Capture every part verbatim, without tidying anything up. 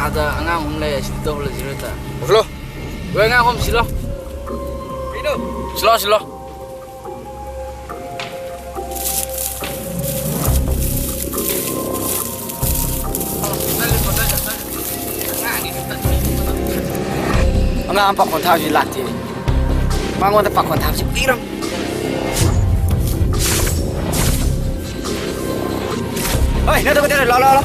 ꯑꯗ ꯑꯉꯥꯡ ꯑꯍꯨꯝ ꯂꯩ, ꯑꯁꯤꯗ ꯇꯧꯍꯜꯂꯁꯤꯔꯣ ꯍꯦꯛꯇ? ꯂꯥꯛꯂꯣ꯫ ꯍꯣꯏ, ꯑꯉꯥꯡ ꯑꯍꯨꯝ ꯁꯤꯜꯂꯣ꯫ ꯀꯩꯅꯣ? ꯁꯤꯜꯂꯣ, ꯁꯤꯜꯂꯣ꯫ ꯑꯉꯥꯡ ꯑꯃ ꯄꯥꯈꯣꯟ ꯊꯥꯕꯁꯤ ꯂꯥꯛꯇꯦ꯫ ꯃꯉꯣꯟꯗ ꯄꯥꯈꯣꯟ ꯊꯥꯕꯁꯤ ꯀꯨꯏꯔꯝ꯫ ꯍꯣꯏ, ꯅꯪ ꯇꯧꯒꯗꯧꯔꯦ, ꯂꯥꯎ, ꯂꯥꯎ, ꯂꯥꯎ꯫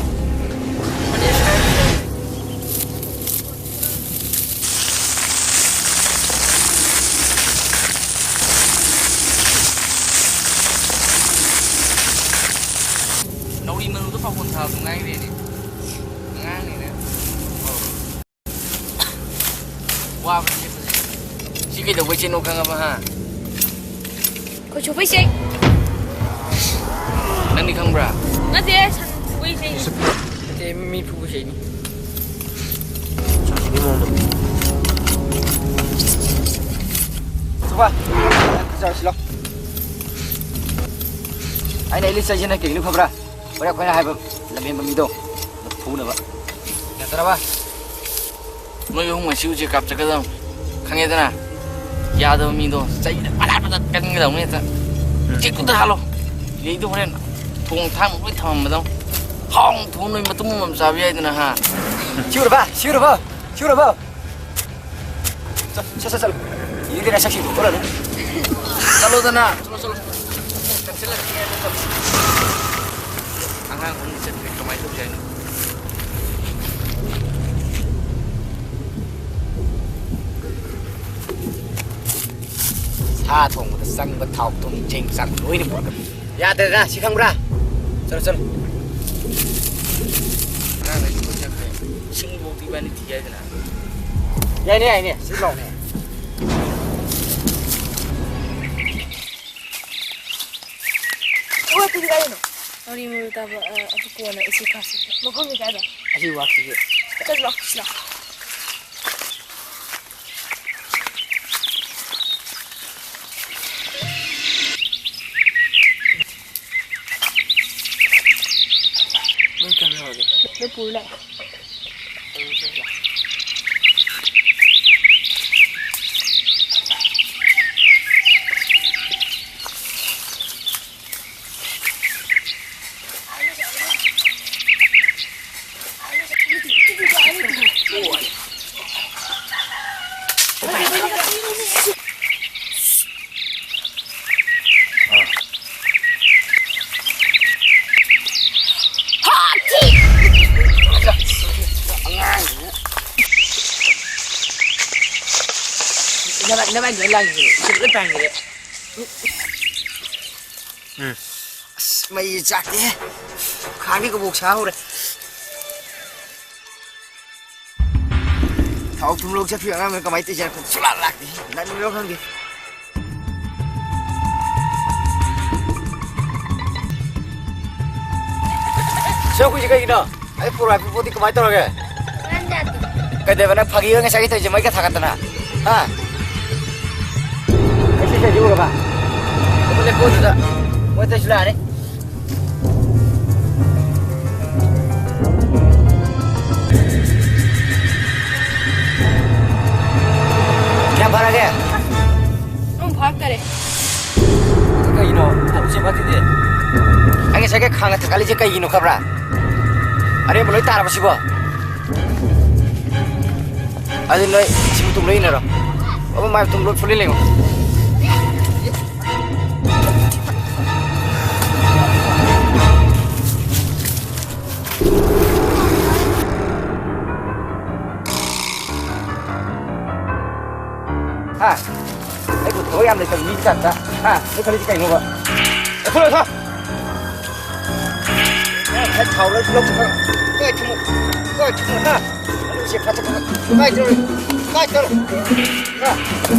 ꯅꯥꯎꯔꯤ ꯃꯔꯨꯗꯣ ꯄꯥꯈꯣꯟ ꯊꯥꯕꯗꯣ ꯉꯥꯏꯔꯦꯅꯦ꯫ ꯑꯉꯥꯡꯅꯤꯅꯦ꯫ ꯋꯥꯕꯅꯤ꯫ ꯁꯤ ꯀꯩꯗꯧꯕꯩ ꯆꯦꯟꯅꯣ ꯈꯪꯉꯕ, ꯍꯥ? ꯑꯩꯈꯣꯏ ꯁꯨꯕꯩ ꯆꯦꯟ꯫ ꯅꯪꯗꯤ ꯈꯪꯕ꯭ꯔꯥ? ꯅꯠꯇꯦ, ꯁꯟ ꯁꯨꯕꯩ ꯆꯦꯟ꯫ ꯅꯠꯇꯦ, ꯃꯤ ꯐꯨꯕ ꯆꯦꯟꯅꯤ꯫ ꯁꯟ ꯁꯨꯕꯩ ꯃꯑꯣꯡꯗ꯫ ꯁꯨꯕ, ꯈꯔ ꯆꯥꯔꯁꯤ ꯂꯥꯎ꯫ ꯑꯩꯅ ꯑꯦꯂꯤꯁ ꯍꯥꯏꯁꯤꯅ ꯀꯩꯒꯤꯅꯣ ꯈꯪꯕ꯭ꯔꯥ? ꯍꯣꯔꯦꯟ ꯑꯩꯈꯣꯏꯅ ꯍꯥꯏꯕ ꯂꯝꯍꯦꯟꯕ ꯃꯤꯗꯣ ꯐꯨꯅꯕ꯫ ꯌꯥꯗ꯭ꯔꯕ? ꯅꯣꯏ ꯑꯍꯨꯝ ꯉꯁꯤ ꯎꯆꯦꯛ ꯀꯥꯞ ꯆꯠꯀꯗꯕꯅꯤ꯫ ꯈꯪꯉꯦꯗꯅ? ꯌꯥꯗꯕ ꯃꯤꯗꯣ ꯆꯩꯗ ꯄꯗꯥꯠ ꯄꯗꯥꯠ ꯀꯟꯒꯗꯕꯅꯤ ꯍꯦꯛꯇ꯫ ꯎꯝ꯫ ꯎꯆꯦꯛꯇꯨꯗ ꯍꯥꯠꯂꯣ꯫ ꯂꯩꯗꯣ ꯍꯣꯔꯦꯟ ꯊꯣꯡ ꯊꯥꯛꯅ ꯂꯣꯏ ꯊꯝꯃꯝꯕꯗꯣ꯫ ꯍꯥꯎꯅ ꯊꯣꯡ ꯅꯣꯏ ꯃꯇꯨꯝ ꯑꯃꯃꯝ ꯆꯥꯕ ꯌꯥꯏꯗꯅ, ꯍꯥ? ꯁꯤꯎꯔꯕ? ꯁꯤꯎꯔꯕ? ꯁꯤꯎꯔꯕ? ꯆꯠ-, ꯆꯠ-, ꯆꯠ-, ꯆꯠꯂꯨ꯫ ꯌꯦꯡꯗꯦ ꯅꯁꯛꯁꯤꯡꯗꯣ, ꯊꯣꯛꯂꯛꯑꯅꯨ꯫ ꯆꯠꯂꯣꯗꯅ꯫ ꯆꯠꯂꯣ, ꯆꯠꯂꯣ꯫ ꯆꯪꯁꯤꯜꯂꯛꯀꯦ ꯍꯥꯏꯕ ꯃꯇꯝ꯫ ꯑꯉꯥꯡ ꯑꯍꯨꯝ ꯆꯠꯈ꯭ꯔꯦ, ꯀꯃꯥꯏꯅ ꯇꯧꯁꯦ ꯍꯥꯏꯅꯣ? ꯁꯥ ꯊꯣꯡꯕꯗ ꯆꯪꯕ ꯊꯥꯎ, ꯊꯨꯝ, ꯆꯦꯡ, ꯆꯥꯛ ꯂꯣꯏꯅ ꯄꯨꯔꯛꯀꯅꯤ꯫ ꯌꯥꯗ꯭ꯔꯦꯗ, ꯁꯤ ꯈꯪꯕ꯭ꯔꯥ? ꯆꯠꯂꯣ, ꯆꯠꯂꯣ꯫ ꯑꯉꯥꯡꯈꯩꯁꯨ ꯂꯣꯏ ꯆꯠꯈ꯭ꯔꯦ꯫ ꯏꯁꯤꯡꯐꯧꯗꯤ ꯏꯕꯥꯅꯤ ꯊꯤ ꯍꯥꯏꯗꯅ꯫ ꯌꯥꯏꯅꯦ, ꯌꯥꯏꯅꯦ, ꯁꯤ ꯂꯥꯎꯅꯦ꯫ ꯑꯣ, ꯑꯗꯨꯗꯤ ꯀꯥꯏꯗꯅꯣ? ꯋꯥꯔꯤ ꯃꯔꯨ ꯇꯥꯕ, ꯑ, ꯑꯗꯨ ꯀꯣꯟꯅ ꯏꯁꯩ ꯈꯥꯁꯤ꯫ ꯃꯐꯝꯗꯤ ꯀꯥꯏꯗ? ꯑꯁꯤ ꯋꯥꯛꯁꯤꯁꯦ꯫ ꯆꯠꯂꯣ, ꯁꯤꯗ꯫ ꯅꯣꯏ ꯀꯌꯥꯝ ꯌꯧꯔꯒꯦ? ꯂꯣꯏ ꯄꯨꯔ ꯂꯥꯛꯑꯦ꯫ ꯅꯕꯥꯏ-, ꯅꯕꯥꯏꯅꯤ ꯂꯣꯏ ꯂꯥꯡꯉꯤꯁꯤꯗꯤ꯫ ꯁꯤꯗ ꯂꯣꯏ ꯄꯥꯏꯈ꯭ꯔꯦ꯫ ꯎꯝ꯫ ꯑꯁ, ꯃꯩ ꯆꯥꯛꯇꯦꯍꯦ꯫ ꯈꯥꯡꯗꯤ ꯀꯕꯣꯛ ꯁꯥ ꯍꯧꯔꯦ꯫ ꯊꯥꯎ ꯊꯨꯝ ꯂꯧ ꯆꯠꯈꯤꯕ ꯑꯉꯥꯡꯗꯣ ꯀꯃꯥꯏꯅ ꯇꯧꯔꯤꯖꯥꯠꯅꯣ ꯈꯪꯗꯦ꯫ ꯁꯨꯡꯂꯥꯛ ꯂꯥꯛꯇꯦ꯫ ꯅꯪ ꯂꯧ ꯈꯪꯗꯦ꯫ ꯁꯤ ꯑꯩꯈꯣꯏꯁꯦ ꯀꯩꯒꯤꯅꯣ? ꯑꯩ ꯄꯨꯔꯥ ꯄꯣꯠꯇꯤ ꯀꯃꯥꯏꯅ ꯇꯧꯔꯒꯦ? ꯀꯩꯗꯧꯕ ꯅꯪ ꯐꯥꯒꯤ ꯑꯣꯏ ꯉꯁꯥꯏꯒꯤ ꯇꯧꯔꯤꯁꯦ ꯃꯩꯒ ꯊꯥꯒꯠꯇꯅ? ꯍꯥ? ꯑꯩ ꯁꯤ ꯀꯩꯁꯤ ꯎꯔꯕ? ꯑꯗꯨ ꯂꯦꯞꯄꯣꯗꯨꯗ꯫ ꯃꯣꯏ ꯑꯇꯩꯁꯨ ꯂꯥꯛꯑꯅꯤ꯫ ꯀꯌꯥꯝ ꯐꯔꯒꯦ? ꯑꯃꯨꯛ ꯐꯥꯔꯛꯇꯔꯦ꯫ ꯀꯩꯒꯤꯅꯣ? ꯊꯕꯛꯁꯦ ꯐꯠꯇꯦꯗꯤ꯫ ꯑꯩ ꯉꯁꯥꯏ ꯈꯥꯡꯒ ꯊꯥꯡꯒꯠꯂꯤꯁꯦ ꯀꯩꯒꯤꯅꯣ ꯈꯪꯕ꯭ꯔꯥ? ꯑꯔꯦꯝꯕ ꯂꯣꯏ ꯇꯥꯔꯕ ꯁꯤꯕꯣ? ꯑꯗꯨ ꯅꯣꯏ ꯁꯤ ꯃꯇꯨꯡ ꯂꯣꯏ ꯏꯟꯅꯔꯣ꯫ ꯑꯣ, ꯃꯥꯏ ꯃꯇꯨꯡ ꯂꯣꯏ ꯐꯨꯜꯂꯤ ꯂꯩꯉꯣ꯫ ꯍꯥ? ꯑꯩꯕꯨ ꯊꯕꯛ ꯌꯥꯝ ꯂꯩꯇꯕ ꯃꯤꯒꯤ ꯇꯥꯏꯞꯇ, ꯍꯥ? ꯅꯣꯏ ꯈꯜꯂꯤꯁꯤ ꯀꯩꯅꯣꯕ? ꯂꯧꯊꯣꯛ, ꯂꯧꯊꯣꯛ! ꯅꯪ ꯉꯁꯥꯏ ꯊꯥꯎ ꯂꯧ-, ꯂꯧꯊꯣꯛꯈ꯭ꯔꯣ꯫ ꯀꯥꯏ ꯊꯝꯃꯣ? ꯀꯥꯏ ꯊꯝꯃꯣ, ꯍꯥ? ꯑꯗꯨ ꯁꯦ ꯐꯥꯠꯇꯣꯛ-, ꯀꯥꯏ ꯆꯠꯂꯨꯔꯦ? ꯀꯥꯏ ꯆꯠꯂꯨꯔꯦ? ꯍꯥ?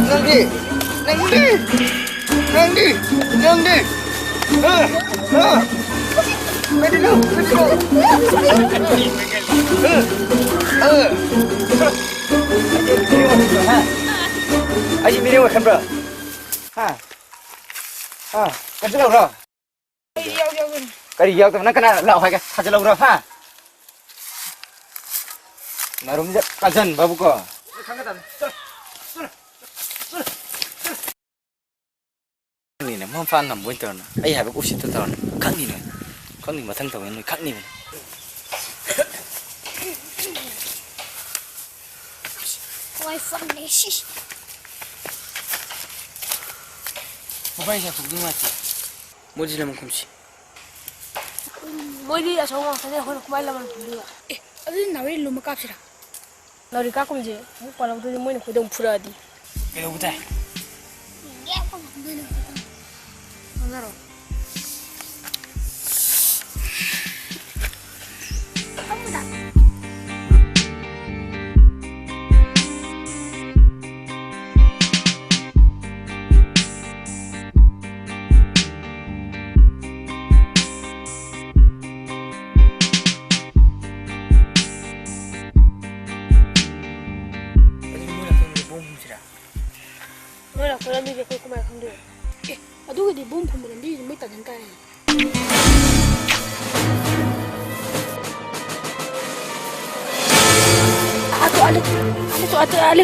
ꯅꯪꯗꯤ? ꯅꯪꯗꯤ? ꯅꯪꯗꯤ? ꯅꯪꯗꯤ? ꯍꯥ? ꯍꯥ? ꯀꯔꯤꯅꯣ? ꯀꯔꯤꯅꯣ? ꯍꯥ? ꯍꯥ? ꯑꯩꯁꯦ ꯃꯤꯔꯦꯝ ꯑꯣꯏ ꯈꯟꯕ꯭ꯔꯣ? ꯍꯥ? ꯍꯥ? ꯀꯟꯁꯤꯜꯍꯧꯔꯣ? ꯑꯩ ꯌꯥꯎ-, ꯌꯥꯎꯒꯅꯤ꯫ ꯀꯔꯤ ꯌꯥꯎꯗꯕ? ꯅꯪ ꯀꯅꯥ ꯂꯥꯛꯑꯣ ꯍꯥꯏꯒꯦ? ꯊꯥꯖꯤꯜꯍꯧꯔꯣ, ꯍꯥ? ꯅꯔꯨꯝꯁꯦ ꯀꯥꯖꯟꯕꯕꯨꯀꯣ꯫ ꯈꯪꯅꯤꯅꯦ, ꯃꯃꯥ ꯃꯄꯥ ꯉꯝꯕ ꯑꯣꯏꯅ ꯇꯧꯔꯅ꯫ ꯑꯩ ꯍꯥꯏꯕ ꯎꯁꯤꯠꯇ ꯇꯧꯔꯅ꯫ ꯈꯪꯅꯤ ꯅꯣꯏ꯫ ꯈꯪꯅꯤ, ꯃꯊꯪ ꯇꯧꯕꯗ ꯅꯣꯏ ꯈꯪꯅꯤꯕꯅꯤ꯫ ꯋꯥꯏ ꯐꯪꯉꯦ, ꯁꯤ꯫ ꯃꯣꯕꯥꯏꯜꯁꯦ ꯍꯥꯞꯄꯗꯤ ꯅꯨꯡꯉꯥꯏꯇꯦ꯫ ꯃꯣꯏꯗꯤ ꯂꯃꯟ ꯈꯨꯝꯁꯤ꯫ ꯃꯣꯏꯗꯤ ꯑꯆꯧꯕ ꯉꯥꯛꯇꯅꯦ, ꯑꯩꯈꯣꯏꯅ ꯀꯃꯥꯏꯅ ꯂꯃꯟ ꯈꯨꯝꯗꯣꯏꯕ? ꯑꯦ, ꯑꯗꯨꯗꯤ ꯅꯥꯎꯔꯤ ꯂꯨꯝꯕ ꯀꯥꯞꯁꯤꯔꯥ? ꯅꯥꯎꯔꯤ ꯀꯥꯞꯀꯨꯝꯁꯦ꯫ ꯑꯃꯨꯛ ꯄꯥꯜꯍꯧꯗ꯭ꯔꯗꯤ ꯃꯣꯏꯅ ꯑꯩꯈꯣꯏꯗ ꯑꯃꯨꯛ ꯐꯨꯔꯛꯑꯗꯤ꯫ ꯀꯩꯗꯧꯕ ꯇꯥꯏ? ꯉꯥꯡꯅꯔꯣ꯫ ꯑꯗꯨꯗꯤ ꯃꯣꯏ ꯅꯥꯀꯟꯗ ꯕꯣꯝ ꯐꯨꯝꯁꯤꯔꯥ? ꯃꯣꯏ ꯂꯥꯛꯄ ꯂꯝꯕꯤꯁꯦ ꯑꯩꯈꯣꯏ ꯀꯃꯥꯏꯅ ꯈꯪꯗꯣꯏꯕ? ꯑꯦ, ꯑꯗꯨꯒꯗꯤ ꯕꯣꯝ ꯐꯨꯝꯕ ꯂꯝꯕꯤꯁꯦ ꯃꯣꯏ ꯇꯥꯟꯁꯤꯟ ꯇꯥꯔꯦ꯫ ꯑꯗꯨ, ꯑꯂꯦ, ꯑꯂꯦ, ꯑꯂꯦ, ꯑꯂꯦ꯫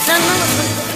ꯅꯪ, ꯅꯪ,